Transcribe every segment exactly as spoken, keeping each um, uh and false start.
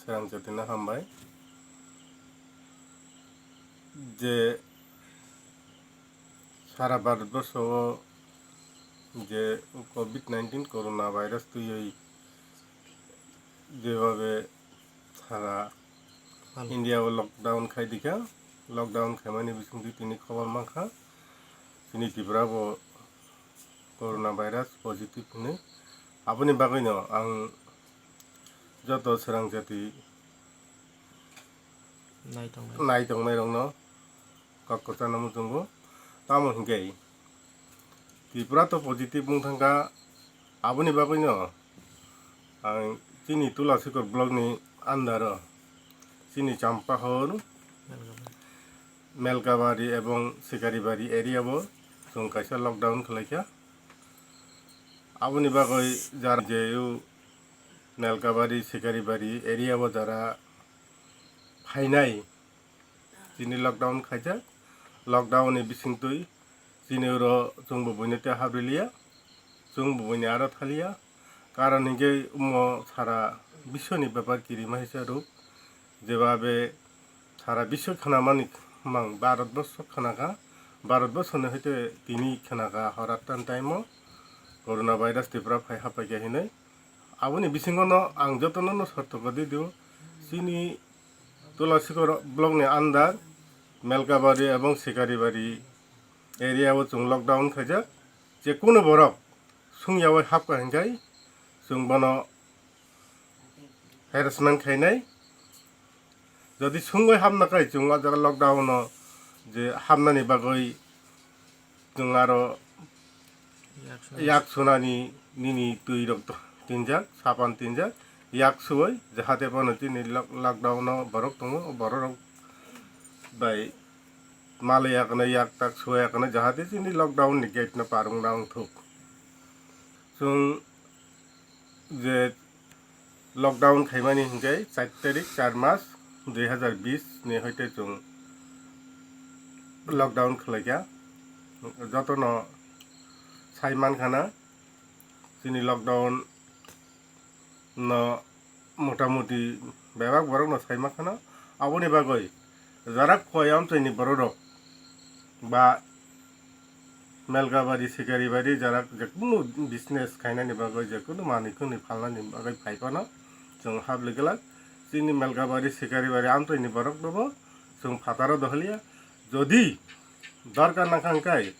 Swrang jatino hambai. Je sara Bharatborsho o je covid nineteen corona virus twiwi jebabe sara India o lockdown khai dikha, lockdown khaimani bisingtwi tini khobor mankha chini Tripura bo corona virus positive hinwi. Aboni bagwino ang joto swrang jati nai tongnai rokno kok kwchangno muchungo. Tamo hinkhe Tripura to positive wng thangkha, aboni bagwino ang chini Tulasikor block ni under o chini Champahor, Melkabari ebong Sikaribari area o chwng kaisa lockdown khwlaikha. Aboni bagwi jar jeu Melkabari, Sikaribari area o jara phainai chini lockdown khaijak. Lockdown ni bisingtwi chini oro chwngbo buino tei habriliya, chwngbo buini aro thaliya. Karon hinkhe omo sara biswni bepar kirima hisa ruk, jeba be sara biswa khnamani mang Bharatborsho khnakha, Bharatborsho ni hoite tini khnakha horattan time o corona virus Tripura phai haphaikha hinwi. Aboni bisingo no ang jotono no sotoko di do, chini Tulasikor block ni under Melkabari ebong Sikaribari area o chwng lockdown khaijak. Je kunu borok sungyawi hapkha hinkhai chwng bono harassment khainai. Jodi sungwi hapna khai chwng o jaga lockdown o je hapnani bagwi chwng aro yak sunani nini twi rok tinjak, sapan tinjak, yak suwi jahate bono chini lock-, lockdown o borok tongo, borok rok bai maliya kano yak tak suya kano jahate chini lockdown ni gate no parung nang thuk. Chwng je lockdown khaimani hinkhe char tarik char mas dui hazar bis ni hoite chwng lockdown khwlaikha. Jotono sai mankhana chini lockdown no motamuti bebak borokno sai mankhana. Aboni bagwi jarak koi amchaini bororok ba Melkabari, Sikaribari jarak jekunu business khainani bagwi, jekunu manwi khwnwi phalnani bagwi phai phano chwng habli glak. Chini Melkabari, Sikaribari amchaini boroknobo chwng phataro dohliya. Jodi dorkar nangkha hwnkhe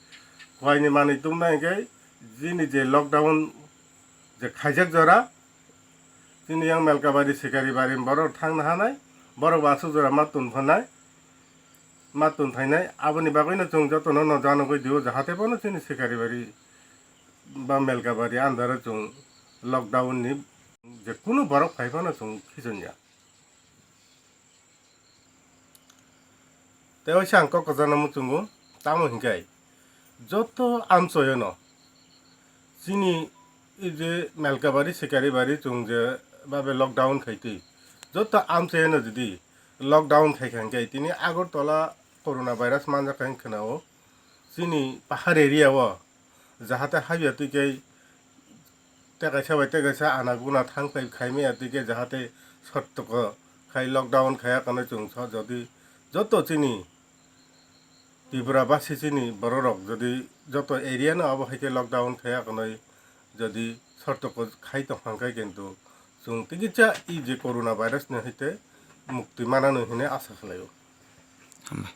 koini manwi tubunai hwnkhe chini je lockdown je khaijak jora, chini yang Melkabari, Sikaribari borok thangna hanai, borok bo aswk jora ma tun phanai, ma tun phainai. Aboni bagwino chwng jotono no janogwi dio, jahate bono chini Sikaribari ba Melkabari under o chwng lockdown ni je kunu borok phai phano chwng khichon ya. Tei waisa ang kok kwchangno muchungo, tamo hinkhe joto amchoyono chini je Melkabari, Sikaribari chwng je babe lockdown khaitwi, joto amchoyono jodi lockdown khaikha hinkhe tini Agartala corona virus manjakha hinwi khwnao, chini pahar area o jahate habya twi khe tei kaisa bai tei kaisa anaguna thang phai khaimaya twi khe jahate sotoko khai lockdown khaiya kano chwng sa jodi joto chini Tripura basi chini bororok jodi joto area no abo hai khe lockdown khaiya kano jodi sotoko khai tong kha khe kintu chwng tikisa i je corona virus ni hoite mukti manano hinwi asa khlaio. Hambai.